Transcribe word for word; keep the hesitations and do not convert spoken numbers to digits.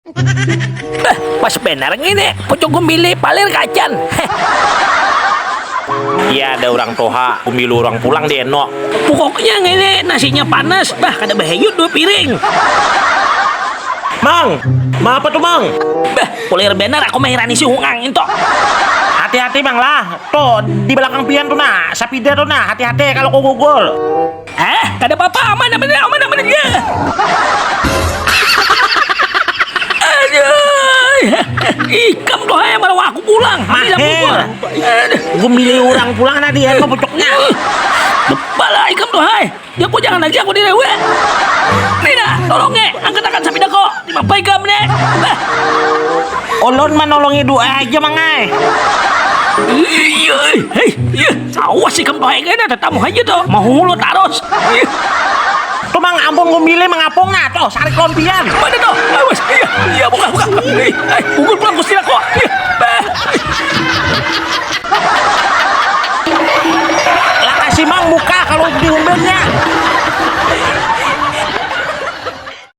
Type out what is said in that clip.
Bah, pas benar ngini, pucuk gumbili palir kacan. Heh. Iya, ada orang toha, gumbili orang pulang di eno. Pokoknya ngini nasinya panas, bah kada bahayut dua piring. Mang, ma apa tuh, Mang? Bah, pulir benar aku mahirani si Hungang itu. Hati-hati, Mang lah. Tuh, di belakang pian tuh nah, sapida tuh nah, hati-hati kalau kau gugur. Eh, kada apa-apa, aman, aman, aman, aman aja. Aduh, ikam tuh hai, malah aku pulang. Ambil aku Mahir. Pulang. Aduh. Gumbili orang pulang tadi ya, pucuknya. Bala ikam tuh hai. Ya, aku jangan lagi aku direwe. Nina, tolong eh, angkat akan sapida kok. Lima ikam nih. Bah. Ulun manolongi dua aja, Mang ai. Iya, hei, iya. Awas ikam tuh, kena tetamu aja tuh. Mau hulu tarus. Iya. Tuh, Mang, ampun gumbili mengapung nah, tuh, sarik lompian. Mana tuh? Awas, iya, iya, buka, buka. Eh, eh, bungul pulang gusti aku. Iya. Bah. Lah, kasih, Mang, buka kalau diumbennya.